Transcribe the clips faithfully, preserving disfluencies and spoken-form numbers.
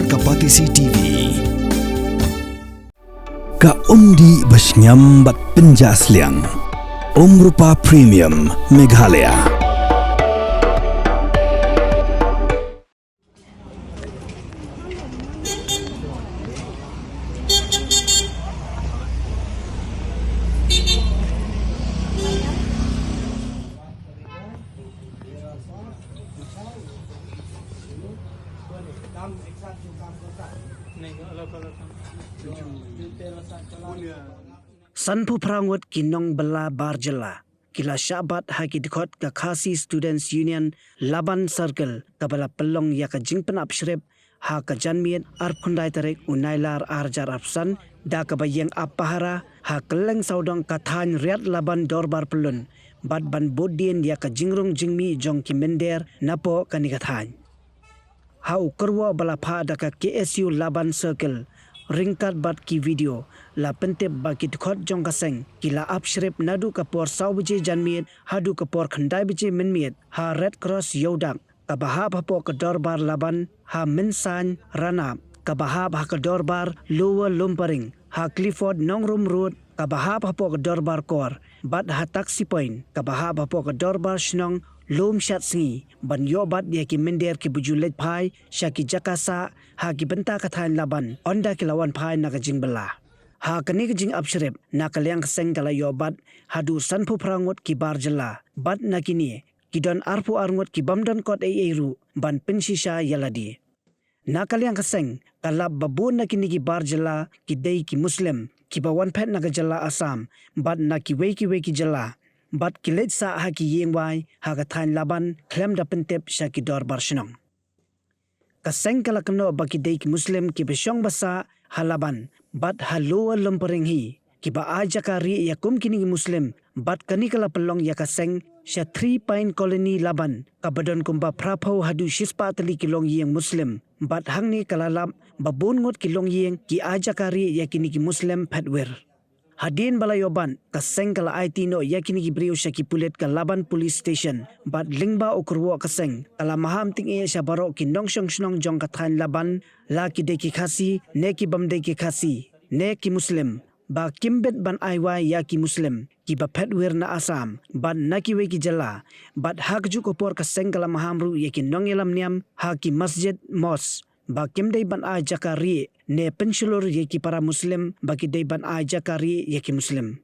Ka Batesi T V. Ka umdih ba shngiam bad pynjah sliang. Umrupa Premium Meghalaya. Sanphew phra ngut ki nongbylla bar jylla ki la shah bat ha ki dkhot ka Khasi Students Union Laban Circle, kaba la pynlong ïa ka jingpynap shrip ha ka janmiet arphew khyndai tarik u Nailar arhajar arphew san, da kaba ïeng ap pahara ha kylleng sawdong ka thaiñ Riat Laban Dorbar Pyllun, bad ban bud dien ïa ka jingrung jingmih jong ki mynder napoh kane ka thaiñ. Ha u kyrwoh ba la phah da ka K S U Laban Circle ryngkat bad ki video, la pyntip ba ki dkhot jong ka seng ki la ap shrip naduh ka por saw baje janmiet haduh ka por khyndai baje mynmiet ha Red Cross Ïewdak, kaba hap hapoh ka Dorbar Laban ha Mynsaiñ Ranab, kaba hap ha ka Dorbar Lower Lumparing ha Clifford Nongrum Road, kaba hap hapoh ka Dorbar Kor, bad ha Taxi Point, kaba hap hapoh ka Dorbar Shnong Lumshadsngi, ban ïoh bat ïa ki mynder kiba ju leit phai sha ki jaka sah ha ki bynta ka thaiñ Laban, ynda ki la wan phai na ka jingbylla. Ha kane ka jingap shrip, na ka liang ka seng ka la ïoh bat haduh sanphew phra ngut ki bar jylla, bad na kine ki don arphew ar ngut ki bym don kot ei ei ruh ban pynshisha ïa lade. Na ka liang ka seng, ka lap ba bun na kine ki bar jylla ki dei ki Muslim kiba wan phet na ka jylla Assam bad na kiwei kiwei ki jylla, bad ki leit sah ha ki ïing wai ha ka thaiñ Laban khlem da pyntip sha ki dorbar shnong. Ka seng ka la kynnoh ba ki dei ki Muslim kiba shong ba sah ha Laban bad ha Lower Lumparing hi, kiba ai jaka rieh ïa kum kine ki Muslim, bad kane ka la pynlong ïa ka seng sha Three Pine Colony Laban, kaba don kumba phraphew haduh shispah tylli ki longïing Muslim, bad hangne ka la lap ba bun ngut ki longïing ki ai jaka rieh ïa kine ki Muslim phetwir. Hadien ba la ïoh bat, ka seng ka la aiti noh ïa kine ki briew sha ki pulit ka Laban Police Station, bad lyngba u kyrwoh ka seng ka la maham tyngeh sha baroh ki nongshong shnong jong ka thaiñ Laban, la ki dei ki Khasi ne ki bym dei ki Khasi ne ki Muslim, ba kim bit ban ai wai ïa ki Muslim kiba phetwir na Assam bad na kiwei ki jylla, bad ha kajuh ka por ka seng ka la maham ruh ïa ki nongïalam niam ha ki masjid, mosque, ba kim dei ban ai jaka rieh ne pynshlur ïa ki para Muslim, ba ki dei ban ai jaka rieh ïa ki Muslim.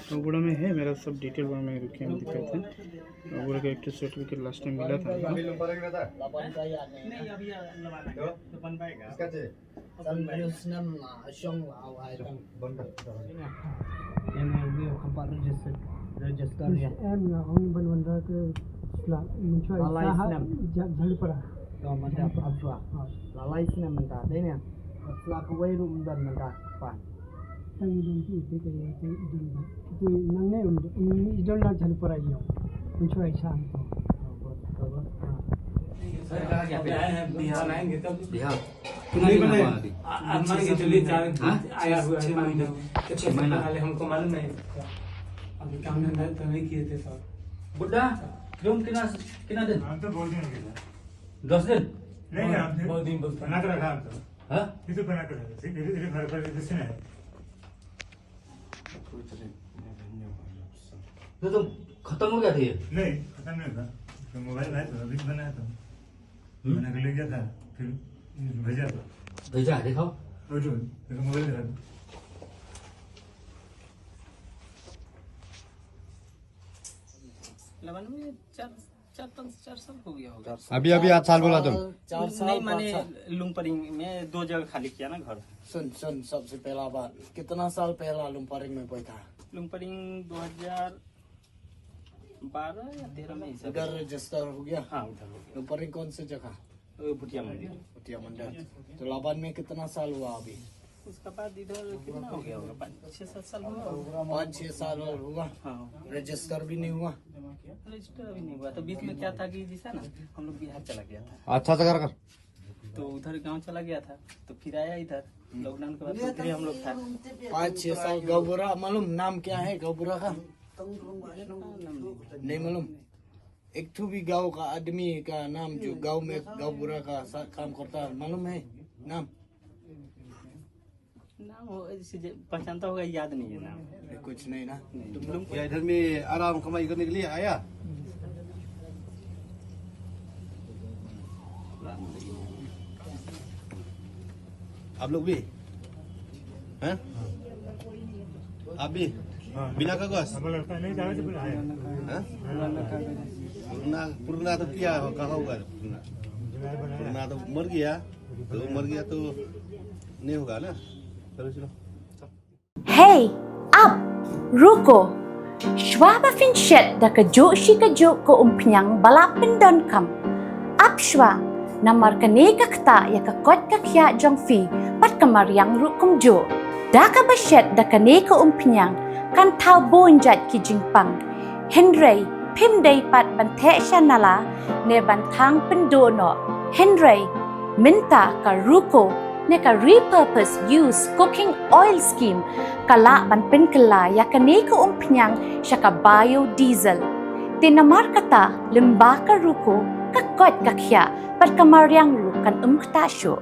तो बड़ा में है, मेरा सब डिटेल बड़ा में रुके में दिखाए थे। तो बड़ा का एक सर्टिफिकेट लास्ट टाइम मिला था। Snem, ah, shong, ah, wai tang. Yang ni, ni, khampat register, register ya. Em, nga ong ban wanrah ka sla, mynchwa. Lalai snem. Jhalupara. To, mynta Jhalupara. Lalai snem mynta, dei ne? Sla kawei ruh mynta, mynta pan. Tang i don ki, i don ki, i don ki. Nangne i don la Jhalupara ïa. Mynchwa i sa to. बिहार। कितना दिन हुआ अभी? आ, आ, मान के चलिए, चार, हाँ? आया हुआ है छह पानी महीने। का। छह महीने। पहले हमको मालूम नहीं था। अभी काम धंधा तो नहीं किए थे, साहब। बुड्ढा, तुम कितना, कितना दिन? हम तो बहुत दिन हो गया। दस दिन? नहीं, नहीं, हमने बहुत दिन बोलते हैं। बना के रखा हम तो। हाँ? ये तो बना के रखा, सिर्फ, सिर्फ घर पर किसी ने। तो तुम खत्म हो गया था ये? नहीं, खत्म नहीं था। तो मोबाइल है तो अभी बनाया था। हम्म? बना के ले गया था, फिर भेजा था। भेजा है, दिखाओ। वो जो, देखो मोबाइल दिखा दो। लगन में चार, चार, पाँच, चार साल हो गया होगा। अभी, अभी आज साल बोला तुम? चार साल, नहीं, पाँच माने साल। लुम्परिंग में दो जगह खाली किया ना घर। सुन, सुन, सबसे पहला बात, कितना साल पहला लुम्परिंग में बैठा? लुम्परिंग दो हज़ार बारह या तेरह में ही, सर। उधर रजिस्टर हो गया? हाँ, उधर हो गया। लुम्परिंग कौन सी जगह? अ, भुटिया मंडी। भुटिया मंडी। तो लाबान में कितना साल हुआ अभी? उसका बाद इधर कितना हो गया होगा? पाँच छः सात साल हुआ होगा। पाँच छः साल और हुआ? हाँ। रजिस्टर भी नहीं हुआ? रजिस्टर अभी नहीं हुआ। तो बीच में क्या था कि जैसा ना, हम लोग बिहार चला गया था। अच्छा, अच्छा, कर, कर। तो उधर गांव चला गया था, तो फिर आया इधर। लॉकडाउन के बाद तो फिर हम लोग था। पाँच छः साल। गाँव बुरा मालूम, नाम क्या है गाँव बुरा का? नहीं मालूम। एक ठो भी गांव का आदमी का नाम जो गांव में गांव बुरा का साथ काम करता है, मालूम है नाम? नाम हो, ऐसे जे-, पहचानता होगा, याद नहीं है नाम। कुछ नहीं ना? नहीं। तुम लोग या इधर में आराम कमाई करने के लिए आया? आप लोग भी? हैं? आप भी? बिना कागज? हमारा लड़का नहीं जावे से बोला है। हैं? पुराना, पुराना तो किया हो, कहा होगा पुराना? पुराना तो मर गया, तो मर गया तो नहीं होगा ना? चलो, चलो। Hey, ap, ruko. Shuwa ba phin shet da kajuh shi kajuh ka umphniang ba la pyndonkam, ap shuwa, namar kane ka ktah ïa ka koit ka khiah jong phi bad ka mariang ruh kumjuh. Da kaba shet da kane ka umphniang kan thaw bun jait ki jingpang. Hynrei phim dei pat ban theh sha nala ne ban thang pynduh noh. Hynrei mynta ka ruko ne ka repurpose use cooking oil scheme ka lah ban pynkylla ïa kane ka umphniang sha ka biodiesel. Te namar kata, lyngba ka ruko, ka koit ka khiah bad ka mariang ruh kan ym ktah shuh.